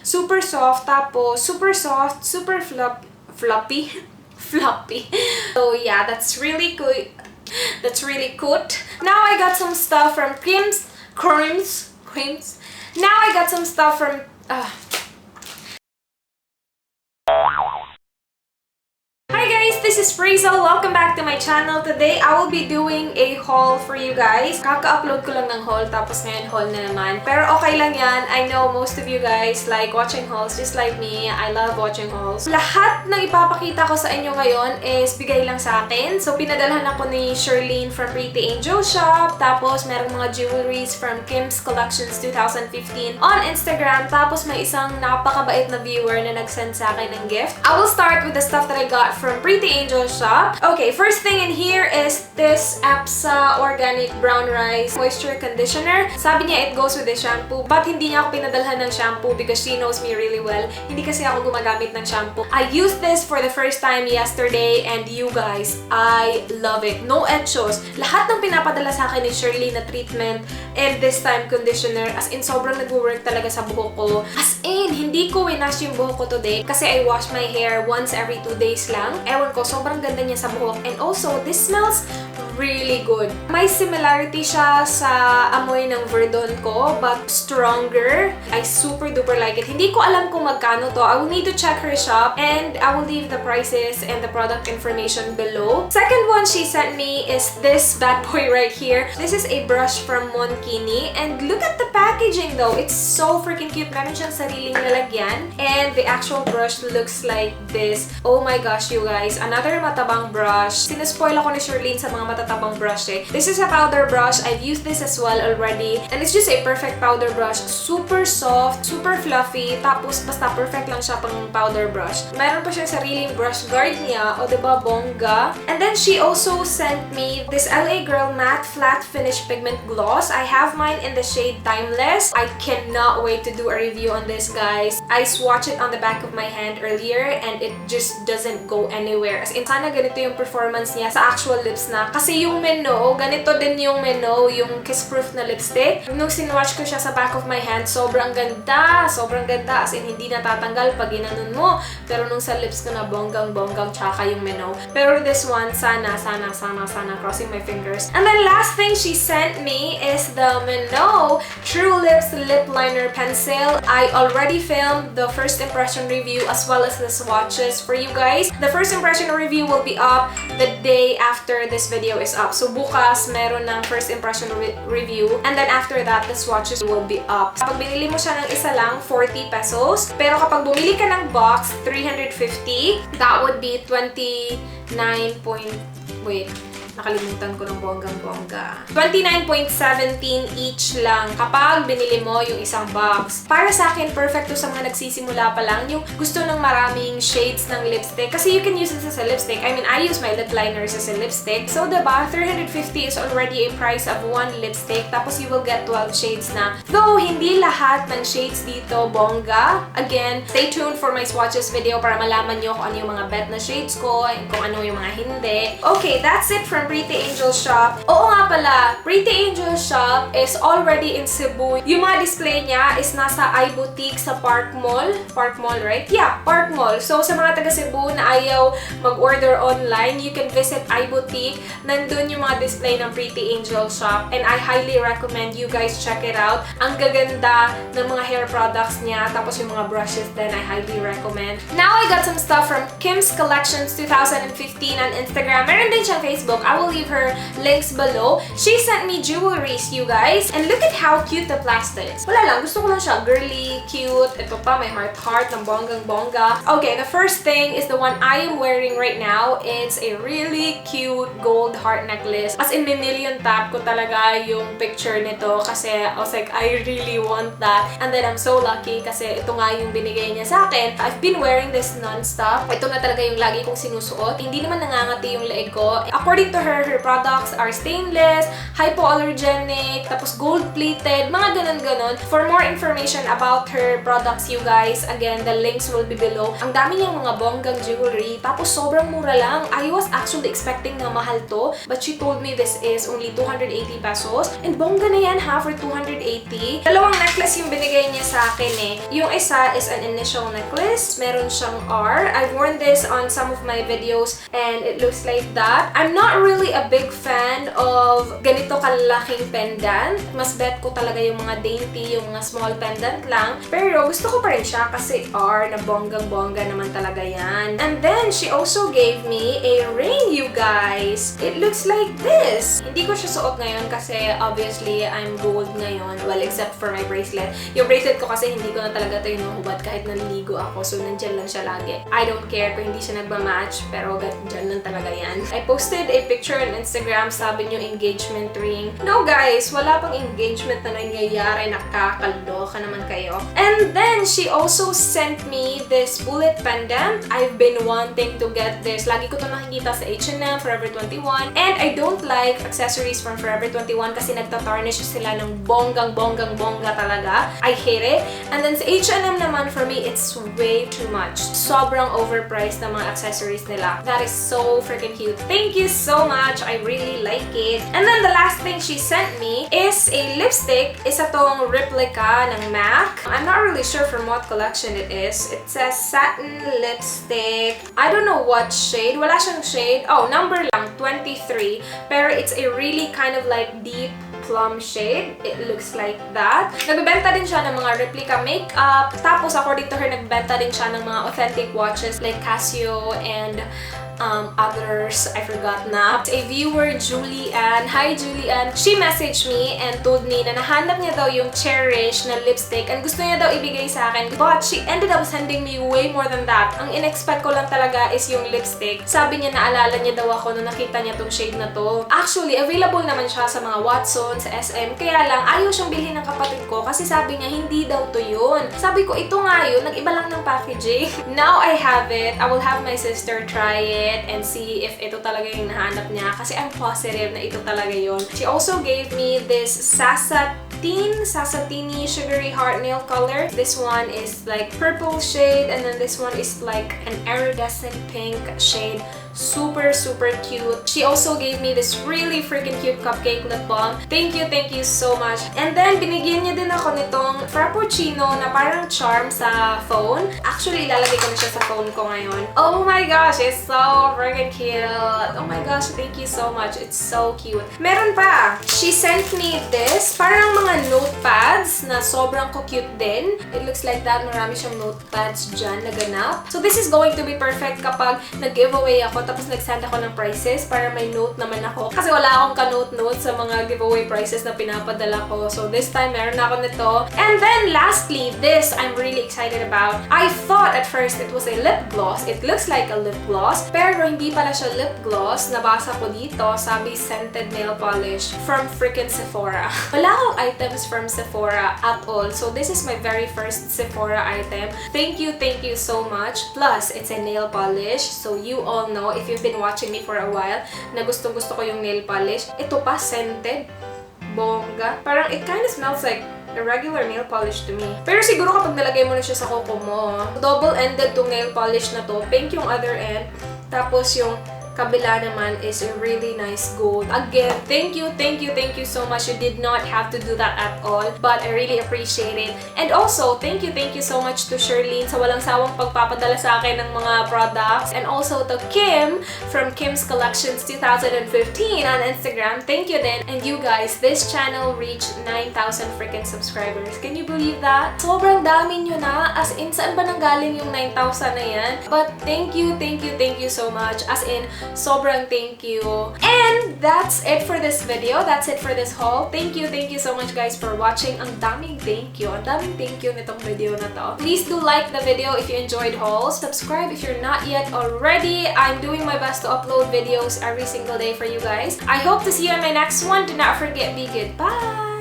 Super soft, tapos super soft, super floppy. Floppy. So yeah, that's really good. That's really good. Now I got some stuff from Creams. Now I got some stuff from Hi guys, this is rhaze. Welcome back to my channel. Today, I will be doing a haul for you guys. Kaka-upload ko lang ng haul, tapos ngayon haul na naman. Pero okay lang yan. I know most of you guys like watching hauls just like me. I love watching hauls. Lahat ng ipapakita ko sa inyo ngayon is bigay lang sa akin. So, pinadalhan ako ni Charlene from Prettyangelshoppe. Tapos, merong mga jewelries from Kimscollections2015 on Instagram. Tapos, may isang napakabait na viewer na nag-send sa akin ng gift. I will start with the stuff that I got from Prettyangelshoppe. Okay, first thing in here is this Epsa Organic Brown Rice Moisture Conditioner. Sabi niya it goes with the shampoo, but hindi niya ako pinadalhan ng shampoo because she knows me really well. Hindi kasi ako gumagamit ng shampoo. I used this for the first time yesterday and you guys, I love it. No etchos. Lahat ng pinapadala sa akin ni Shirley na treatment and this time conditioner, as in sobrang nag-work talaga sa buhok ko. As in, hindi ko winash yung buhok ko today kasi I wash my hair once every 2 days lang. Ewan ko, sobrang ganda niya sa buhok. And also, this smells really good. May similarity siya sa amoy ng Verdon ko, but stronger. I super duper like it. Hindi ko alam kung magkano to. I will need to check her shop and I will leave the prices and the product information below. Second one she sent me is this bad boy right here. This is a brush from Moonkini and look at the packaging though. It's so freaking cute. Meron siyang sariling lalagyan and the actual brush looks like this. Oh my gosh, you guys. Another matabang brush. Sinaspoil ako ni Charlene sa mga matatabang brush eh. This is a powder brush. I've used this as well already. And it's just a perfect powder brush. Super soft, super fluffy. Tapos basta perfect lang siya pang powder brush. Meron pa siya sariling brush guard niya. O diba, bongga. And then she also sent me this LA Girl Matte Flat Finish Pigment Gloss. I have mine in the shade Timeless. I cannot wait to do a review on this, guys. I swatched it on the back of my hand earlier and it just doesn't go anywhere. As in, sana ganito yung performance niya sa actual lips na. Kasi yung Menow, ganito din yung Menow, yung kiss-proof na lipstick. Nung sinwatch ko siya sa back of my hand, sobrang ganda. Sobrang ganda. As in, hindi natatanggal pag ginanon mo. Pero nung sa lips ko na bonggang-bonggang tsaka yung Menow. Pero this one, sana, crossing my fingers. And then last thing she sent me is the Menow True Lips Lipliner Pencil. I already filmed the first impression review as well as the swatches for you guys. The first impression review will be up the day after this video is up. So bukas, meron ng first impression review. And then after that, the swatches will be up. Kapag binili mo siya ng isa lang, 40 pesos. Pero kapag bumili ka ng box, 350. That would be 29 nakalimutan ko ng bonggang-bongga. 29.17 each lang kapag binili mo yung isang box. Para sa akin, perfect to sa mga nagsisimula pa lang, yung gusto ng maraming shades ng lipstick. Kasi you can use this as a lipstick. I mean, I use my lip liners as a lipstick. So, diba, 350 is already a price of one lipstick. Tapos, you will get 12 shades na. Though, hindi lahat ng shades dito bongga. Again, stay tuned for my swatches video para malaman nyo kung ano yung mga bet na shades ko and kung ano yung mga hindi. Okay, that's it from Prettyangelshoppe. Oo nga pala, Prettyangelshoppe is already in Cebu. Yung mga display niya is nasa iBoutique sa Park Mall. Park Mall, right? Yeah, Park Mall. So, sa mga taga Cebu na ayaw mag-order online, you can visit iBoutique. Nandun yung mga display ng Prettyangelshoppe. And I highly recommend you guys check it out. Ang gaganda ng mga hair products niya. Tapos yung mga brushes din, I highly recommend. Now, I got some stuff from Kimscollections2015 on Instagram. Meron din siyang Facebook. I will leave her links below. She sent me jewelries, you guys. And look at how cute the plastic is. Wala lang. Gusto ko lang siya. Girly, cute. Ito pa, may heart ng bonggang-bongga. Okay, the first thing is the one I am wearing right now. It's a really cute gold heart necklace. As in, minillion tap ko talaga yung picture nito kasi I was like, I really want that. And then I'm so lucky kasi ito nga yung binigay niya sa akin. I've been wearing this non-stop. Ito na talaga yung lagi kong sinusuot. Hindi naman nangangati yung leeg ko. According to her, her products are stainless, hypoallergenic, tapos gold-plated, mga ganon-ganon. For more information about her products, you guys, again, the links will be below. Ang dami niyang mga bonggang jewelry, tapos sobrang mura lang. I was actually expecting na mahal to, but she told me this is only 280 pesos. And bongga na yan ha, for 280. Dalawang necklace yung binigay niya sa akin eh. Yung isa is an initial necklace. Meron siyang R. I've worn this on some of my videos and it looks like that. I'm not really a big fan of ganito kalaking pendant. Mas bet ko talaga yung mga dainty, yung mga small pendant lang. Pero gusto ko pa rin siya kasi R na bonggang-bongga naman talaga yan. And then, she also gave me a ring, you guys. It looks like this. Hindi ko siya suot ngayon kasi obviously I'm gold ngayon. Well, except for my bracelet. Yung bracelet ko kasi hindi ko na talaga ito hinuhubad kahit naliligo ako. So, nandyan lang siya lagi. I don't care kung hindi siya nagmamatch, pero dyan lang talaga yan. I posted a picture on Instagram, sabi niyo engagement ring. No guys, wala pang engagement na nangyayari, nakakaloka naman kayo. And then, she also sent me this bullet pendant. I've been wanting to get this. Lagi ko ito nakikita sa H&M, Forever 21. And I don't like accessories from Forever 21 kasi nagtatarnish sila ng bonggang-bonggang-bongga talaga. I hate it. And then sa H&M naman, for me, it's way too much. Sobrang overpriced na mga accessories nila. That is so freaking cute. Thank you so much. I really like it. And then the last thing she sent me is a lipstick. Isa tong Replica ng MAC. I'm not really sure from what collection it is. It says satin lipstick. I don't know what shade. Wala siyang shade. Oh, number lang, 23. Pero it's a really kind of like deep plum shade. It looks like that. Nagbebenta din siya ng mga replica makeup. Tapos, according to her, nagbenta din siya ng mga authentic watches like Casio and others, I forgot na. A viewer, Julianne. Hi, Julianne. She messaged me and told me na nahanap niya daw yung cherish na lipstick and gusto niya daw ibigay sa akin. But she ended up sending me way more than that. Ang in-expect ko lang talaga is yung lipstick. Sabi niya naalala niya daw ako nung nakita niya tong shade na to. Actually, available naman siya sa mga Watson, sa SM. Kaya lang, ayaw siyang bilhin ng kapatid ko kasi sabi niya hindi daw to yun. Sabi ko, ito nga yun. Nag-iba lang ng packaging. Now I have it. I will have my sister try it and see if ito talaga yung nahanap niya kasi I'm positive na ito talaga yun. She also gave me this Sasatini Sugary Heart Nail Color. This one is like purple shade and then this one is like an iridescent pink shade. Super, super cute. She also gave me this really freaking cute cupcake lip balm. Thank you so much. And then, binigyan niya din ako nitong Frappuccino na parang charm sa phone. Actually, ilalagay ko na siya sa phone ko ngayon. Oh my gosh, it's so freaking cute. Oh my gosh, thank you so much. It's so cute. Meron pa. She sent me this. Parang mga notepads na sobrang cute din. It looks like that. Marami siyang notepads dyan na ganap. So, this is going to be perfect kapag nag-giveaway ako tapos nag-send ako ng prices para may note naman ako. Kasi wala akong ka-note-note sa mga giveaway prices na pinapadala ko. So this time, meron na ako nito. And then lastly, this I'm really excited about. I thought at first it was a lip gloss. It looks like a lip gloss. Pero hindi pala siya lip gloss. Nabasa ko dito, sabi scented nail polish from freaking Sephora. Wala akong items from Sephora at all. So this is my very first Sephora item. Thank you so much. Plus, it's a nail polish. So you all know, if you've been watching me for a while, na gustong-gusto ko yung nail polish. Ito pa, scented. Bongga. Parang it kind of smells like a regular nail polish to me. Pero siguro kapag nalagay mo na siya sa kuko mo, double-ended tong nail polish na to. Pink yung other end. Tapos yung kabila naman is a really nice gold. Again, thank you so much. You did not have to do that at all, but I really appreciate it. And also, thank you so much to Shirlene sa walang sawang pagpapadala sa akin ng mga products. And also to Kim from Kimscollections2015 on Instagram. Thank you din. And you guys, this channel reached 9,000 freaking subscribers. Can you believe that? Sobrang dami nyo na. As in, saan ba nanggaling yung 9,000 na yan? But thank you so much. As in, sobrang thank you. And that's it for this video. That's it for this haul. Thank you so much guys for watching. Ang daming thank you. Ang daming thank you nitong video na to. Please do like the video if you enjoyed hauls. Subscribe if you're not yet already. I'm doing my best to upload videos every single day for you guys. I hope to see you on my next one. Do not forget, be good. Bye!